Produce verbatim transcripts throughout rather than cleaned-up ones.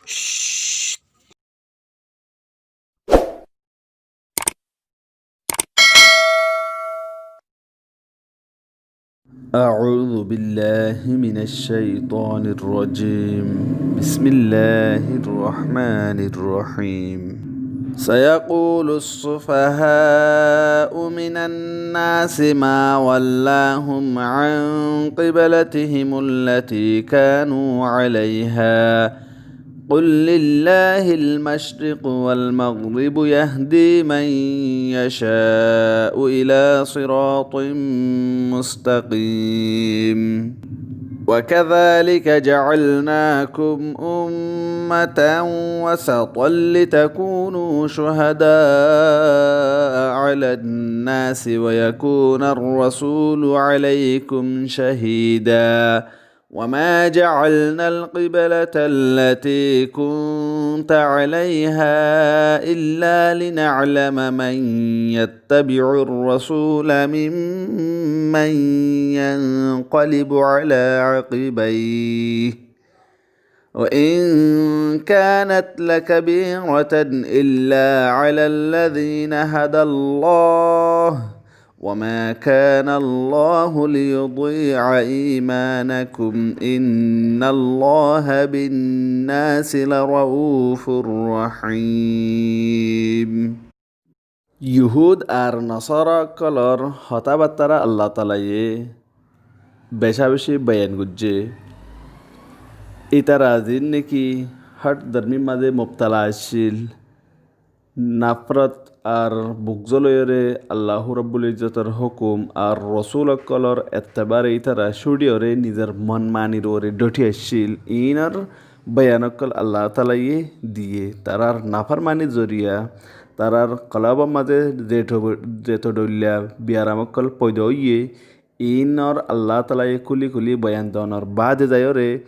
أعوذ بالله من الشيطان الرجيم. بسم الله الرحمن الرحيم. سيقول السفهاء من الناس ما ولاهم عن قبلتهم التي كانوا عليها قل لله المشرق والمغرب يهدي من يشاء إلى صراط مستقيم. وكذلك جعلناكم أمة وسطا لتكونوا شهداء على الناس ويكون الرسول عليكم شهيدا وما جعلنا القبلة التي كنت عليها إلا لنعلم من يتبع الرسول ممن ينقلب على عقبيه وإن كانت لكبيرة إلا على الذين هدى الله وما كان الله ليضيع إيمانكم إن الله بالناس لرءوف رحيم. Yuhúd ar Nasára ókkolór hotábattára Allataalaye becá-becí boyan goijjé. Ítara ziín néki hát dormír mazé mubtala accíl, nafrot ar bukzó loiyóre Allahu Rabbul Izzotor hókum ar rosúl ókkolór ettebare ítara cúçiyoré nizor mon manir uore dhothi accíl. Iínor boyan ókkol Allataalaye diyé. Tarár naformanir zoriya tarár kolbor mazé zeto, zeto dhoilla biyaram ókkol foida óiye, iínor Allataalaye kúli-kúli boyan donor baade zaiyóre,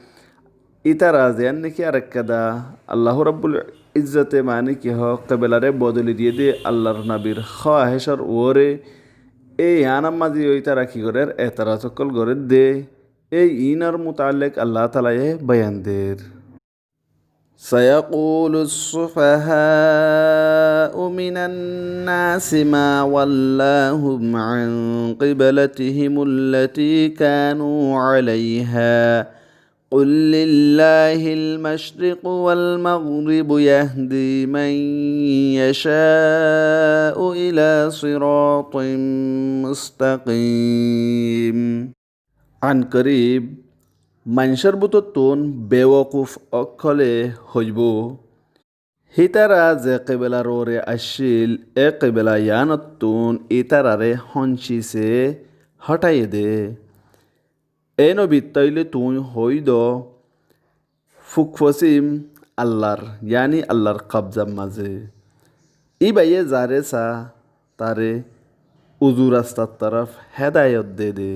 ítara ziyán néki arekkeda Allahu Rabbul Izzote mani ki hoó, kebelaré bodoli diyé dé Allar nobir hóahecór uore, e iánor mazé yó ítara ki gorér, eteraz ókkol gorér dé. E iínor mutaallek Allataalaye boyan der. سيقول السفهاء من الناس ما ولاهم عن قبلتهم التي كانوا عليها قل لله المشرق والمغرب يهدي من يشاء إلى صراط مستقيم. Ankorib maincór bútottún bewokuf ókkolé hoibóu, hítara ze kebelar uore accíl, é kebela iánottún ítararé hóñcise hóthaiyé dé. É nobi, tóile tuñí hoóido, fuk-fosim Allar, yaáni Allar kobzar mazé. Íbaye zaré saá, taré uzu rastar torof hédayot de dé.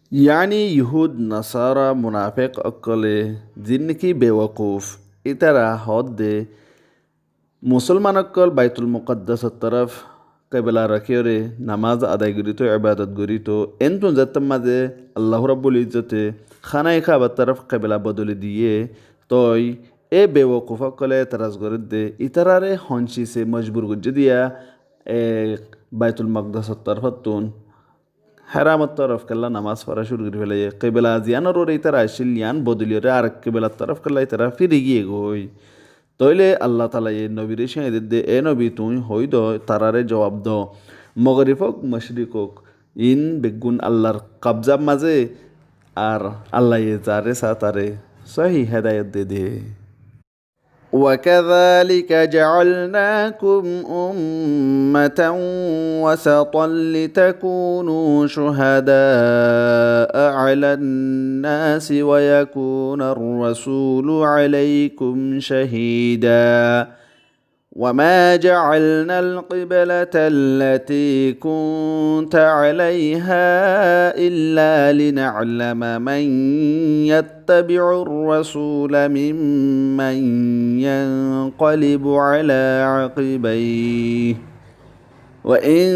Yaáni Yuhúd, Nasára, munafek ókkolé, ziín néki bewokuf, ítara hoódde, Musolman ókkol Baitul Mukaddasor torof kebela rakíyoré namás adai gorítou, ebadot gorítou. Entún zettót mazé Allahu Rabbul Izzote Hánaye Kabar torof kebela bodoli diyé, toi e bewokuf ókkolé eteraz gorédde, ítararé hóñcise mojbur goijjé diya, e, Baitul Mukaddasor torofottún Héramor torof kella namás fora cúru gorí felaiyé. Kebela ziyánor uore ítara accíl, yián bodoliyoré arek kebelar torof kella ítara firi giyé goi. Tóile Allataalaye nobiré cíñai dedde, e nobi, tuñí hoóido, tararé jowab do, Mogorib ók, Mocrik ók, iín beggún Allar kobzar mazé, ar Allaye zaré saá taré sóhi hédayot de dé. وكذلك جعلناكم أمة وسطا لتكونوا شهداء على الناس ويكون الرسول عليكم شهيدا وما جعلنا القبلة التي كنت عليها إلا لنعلم من يتبع الرسول ممن ينقلب على عقبيه وإن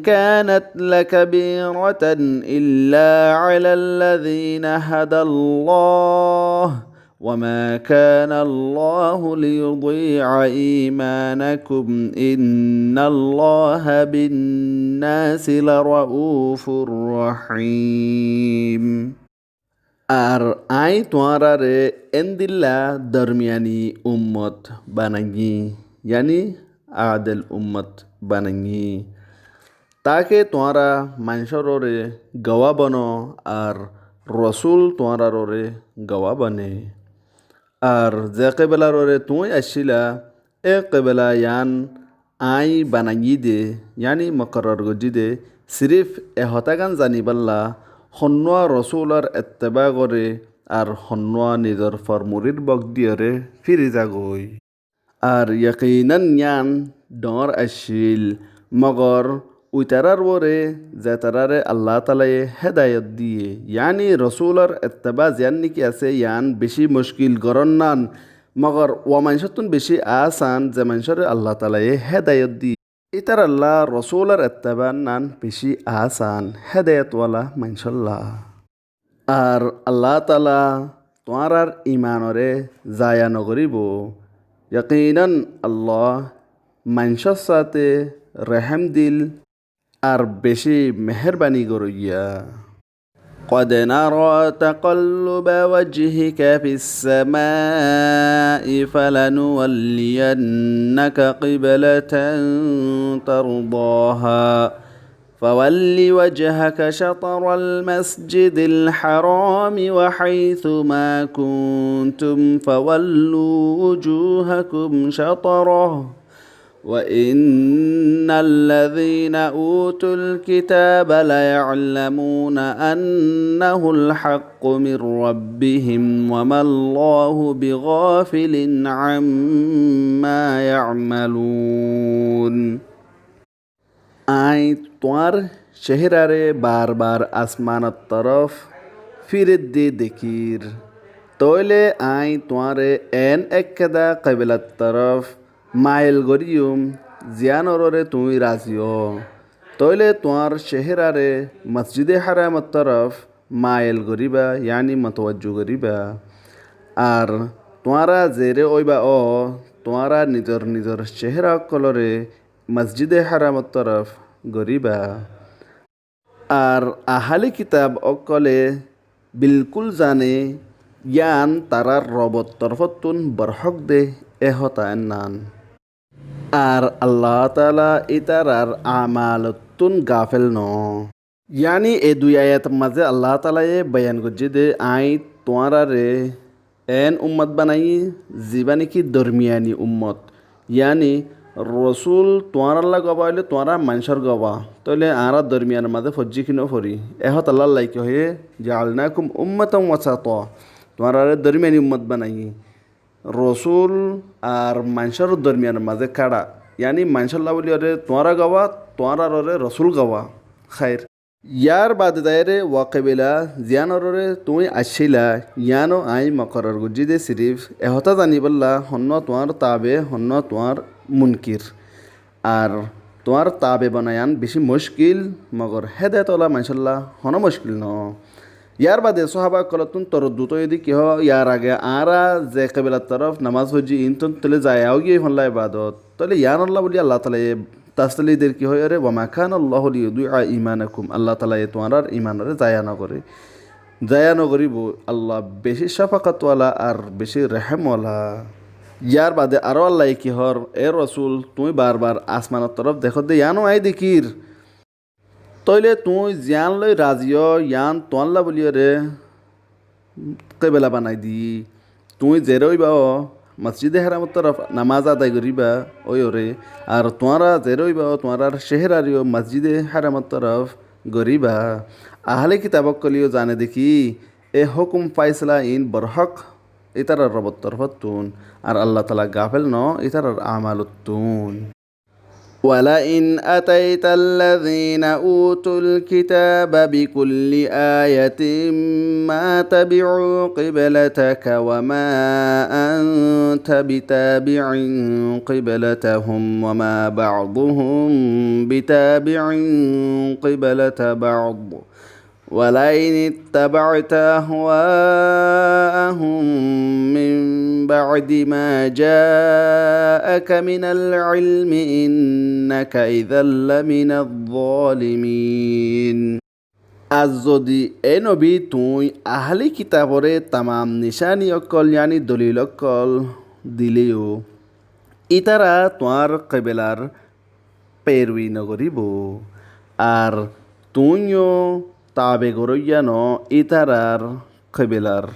كانت لكبيرة إلا على الذين هدى الله وما كان الله ليضيع إيمانكم إن الله بالناس لرءوف رحيم. Ar aññí tuáñráre éndilla dormiyani ummot banaiyí, yáni adel ummot banaiyí, táke tuáñra maincóre guwá bono ar Rosúl tuáñráre guwá bone. Ar ze kebelaré tuñí aiccíla, é kebela yían aññí banaiyí dé, yáni mukorror goijjí dé, siríf e hotágan zanibálla, honnúa Rosúlor ettebá goré ar honnúa nizor formurdir bok diyóre fíri zagói. Ar yakinan yían dhoóñr accíl, mogor uitarár uore zetaráre Allataalaye hédayot diyé, yáni Rosúlor ettebá ziyán néki asé yían bicí muckil gorón nán, mogor uá maincóttun bicí aásán ze maincóre Allataalaye hédayot diyé. Ítarallá Rosúlor ettebá nán bicí aásán, hédayot wala maincólla. Ar Allataala tuáñrár imanoré zaya nogoríbou. Yakinan Allah maincór sáte rehemdil ar bicí meherbani goróiya. قد نرى تقلب وجهك في السماء فلنولينك قبلة ترضاها فول وجهك شطر المسجد الحرام وحيث ما كنتم فولوا وجوهكم شطره وإن الذين أوتوا الكتاب ليعلمون أنه الحق من ربهم وما الله بغافل عما يعملون. Aññí tuáñr céheraré bar-bar asmanor torof fíredde dekír. Tóile aññí tuáñre eén ekkeda kebelar torof mail goríyum, ziyánoré tuñí razi ó. Tóile tuáñr céheraré Masjide Háramor torof mail goríba, yáni motowajju goríba. Ar tuáñra zeré óiba ó, tuáñra nizor nizor céhera ókkolóre Masjide Háramor torof goríba. Ar ahali kitab ókkolé bilkúl zane yían tarár Robor torfóttun borhók de é hotá ennán. Ar Allataala ítarar amalottún gafel noó. Yáni e dui ayator mazé Allataalaye boyan goijjé de aññí tuáñráre eén ummot banaiyí, zibá néki dormiyani ummot. Yáni Rosúl tuáñrálla gobá óile tuáñra maincór gobá. Tóile añára dormiyanor mazé foijjí ki noforí? E hotálla Allaye ki hoiyé, جعلناكم أمة وسطا. Tuáñráre dormiyani ummot banaiyí. Rosúl ar maincór dormiyanor mazé kára. Yáni maincólla bóliyoré tuáñra gobá, tuáñraré Rosúl gobá. Háir. Yárbaade zaiyóre uá kebela ziyánoré tuñí aiccíla, yíano aññí mukorror goijjí de siríf e hotá zanibálla honnúa tuáñr tabe, honnúa tuáñr munkir. Ar tuáñr tabe bana yían bicí muckil, mogor hédayot ola maincólla honó muckil noó. Yárbaade sóhaba ókkolóttun toroddut óiye de ki hoó, yar age añára ze kebelar torof namás foijjí, iíntun tóile zaya óigiyoi fán la ebadot. Tóile yíanolla bóli Allataalaye tasli der ki hoiyóre, وما كان الله ليضيع إيمانكم. Allataalaye tuáñrár imanoré zaya nogoré. Zaya nogoríbou. Allah bicí cófakot wala ar bicí rehém wala. Yárbaade aró Allaye ki hoór, é Rosúl, tuñí bar-bar asmanor torof dekódde, yíano aññí dekír. Tóile tuñí ziyán loi razi ó, yían tuáñlla bóliyoré kebela banai diyí. Tuñí zeré óiba ó, Masjide Háramor torof namás adai goríba óiyoré, ar tuáñra zeré óiba ó, tuáñrár céheraré yó Masjide Háramor torof goríba. Ahali kitab ókkolé yó zane de ki, e hókum faisala iín borhók ítarar Robor torfóttun, ar Allataala gafel noó ítarar amalottun. ولئن أتيت الذين أوتوا الكتاب بكل آية ما تبعوا قبلتك وما أنت بتابع قبلتهم وما بعضهم بتابع قبلة بعض ولئن اتبعت أهواءهم من بعد ما جاءك من العلم إنك إذا لمن الظالمين. Ar zodi, é nobi, tuñí ahli kitaboré tamam nicáni ókkol, yáni dolil ókkol diléyo, ítara tuáñr kebelar peruwi nogoríbou. Ar tuñí yó tabe goróiya noó ítarar kebelar.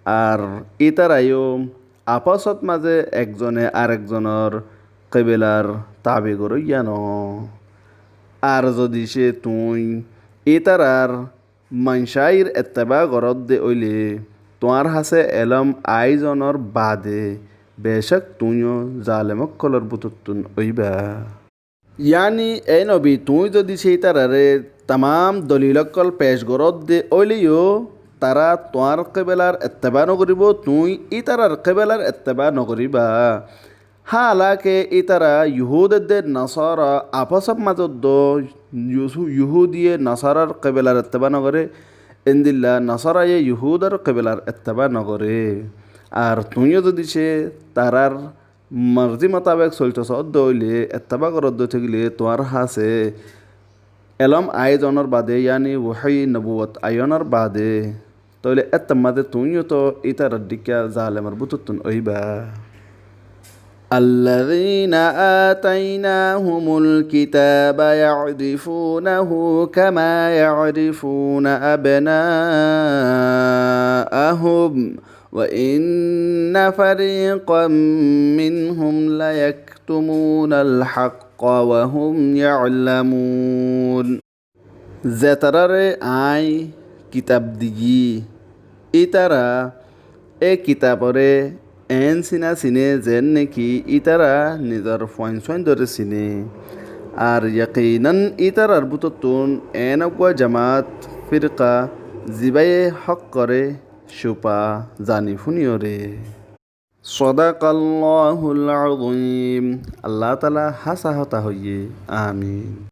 Ar ítara yó afosót mazé ekzone arekzonor kebelar tabe goróiya noó. Ar zodi cé tuñí ítarar mancáir etteba goródde óile, tuáñr hásé elóm aái zonor baade, becók tuñí yó zalem ókkolor bútottun óiba. Yáni, é nobi, tuñí zodi cé ítararé tamam dolil ókkol pec goródde óile yó, tará tuáñr kebelar etteba nogoríbou, tuñí ítarar kebelar etteba nogoríba. Hálake ítara Yuhúd edde Nasára afosót mazé dó, Yusu-, Yuhúdiye Nasárar kebelar etteba nogoré, endilla Nasáraye Yuhúdor kebelar etteba nogoré. Ar tuñí yó zodi cé tarár morzi mutabek solto soódde óile, etteba goródde óile, tuáñr hásé elóm aái zonor baade, yáni wohí nubuwot aiyónor baade, tóile éttar mazé tuñí yó toó ítarar dhíkka zalemor bútottun óiba. الذين آتيناهم الكتاب يعرفونه كما يعرفون أبناءهم وإن فريقا منهم ليكتمون الحق وهم يعلمون. Zetararé aññí kitab digí, ítara é kitaboré eén sina siné zeén néki ítara nizor fuain suáindoré siné. Ar yakinan ítarar bútottun eén eggúa jamaát, firka, zibáye hókkoré cupa zani fúniyoré. صدق الله العظيم. Allah taala hásá hotá hoiyé. Amin.